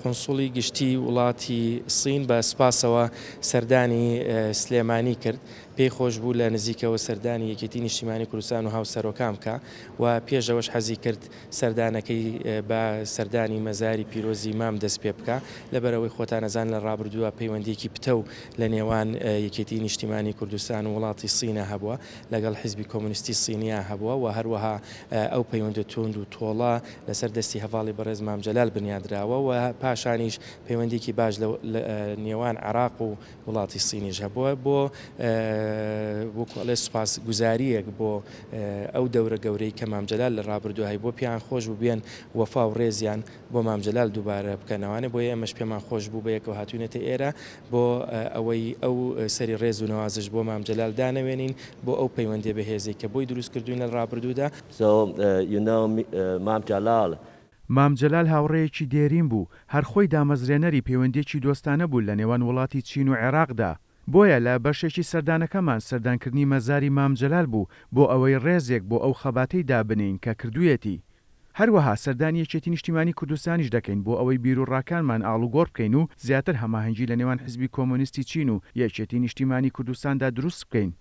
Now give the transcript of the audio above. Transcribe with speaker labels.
Speaker 1: قونسوڵی گشتی وڵاتی سین بە سوپاسەوە سەردانی سلێمانی کرد، پێی خۆش بوو لە نزیکەوە سەردانی یەکێتی نیشتیمانی کوردستان و هاوسەرۆکان بکا و پێش ئەوەش حەزی کرد سەردانەکەی بە سەردانی مەزاری پیرۆزی مام دەست پێ بکا، لەبەرئەوەی خۆتان ئەزانن لە ڕابردووە پەیوەندیەکی پتەو لە نێوان یەکێتی نیشتیمانی کوردستان و وڵاتی سینا هەبووە لەگەڵ حیزبی کۆمۆنیستی سینیا هەبووە و هەروەها ئەو پەیوەندە توند و تۆڵە لەسەر دەستی هەڤاڵی بەڕێز مام جەلال بنیادراوە و پاشانیش پەیوەندیەکی باش لە نێوان عێراق و وڵاتی سینیش هەبووە بۆ وەکو ئەڵێ سوپاس گوزاریەک بۆ ئەو دەورە گەورەی کە مام جەلال لە ڕابردوو هەیبووە پێیان خۆش بوو بێن وەفا و ڕێزیان بۆ مام جەلال دووبارە بکەنەوانێ بۆیە ئێمەش پێمان خۆش بوو بەیەکەوە هاتوینەتە ئێرە بۆ ئەوەی ئەو سەری ڕێز و نەوازش بۆ مام جەلال دانەوێنین بۆ ئەو پەیوەندیە بەهێزەی کە بۆی دروست کردوین لە ڕابردوودا.
Speaker 2: So you know Mam Jalal.
Speaker 3: مام جەلال هاوڕێیەکی دێرین بوو، هەر خۆی دامەزرێنەری پەیوەندییەکی دۆستانە بوو لە نێوان وڵاتی چین و عێراقدا. بۆیە لە بەشێکی سەردانەکەمان سەردانکردنی مەزاری مام جەلال بوو بۆ ئەوەی ڕێزێک بۆ ئەو خەباتەی دابنێین کە کردوویەتی. هەروەها سەردانی یەکێتی نیشتیمانی کوردستانیش دەکەین بۆ ئەوەی بیروڕاکانمان ئاڵوگۆڕ بکەین و زیاتر هەماهەنگی لە نێوان حزبی کۆمۆنیستی چین و یەکێتی نیشتیمانی کوردستاندا دروست بکەین.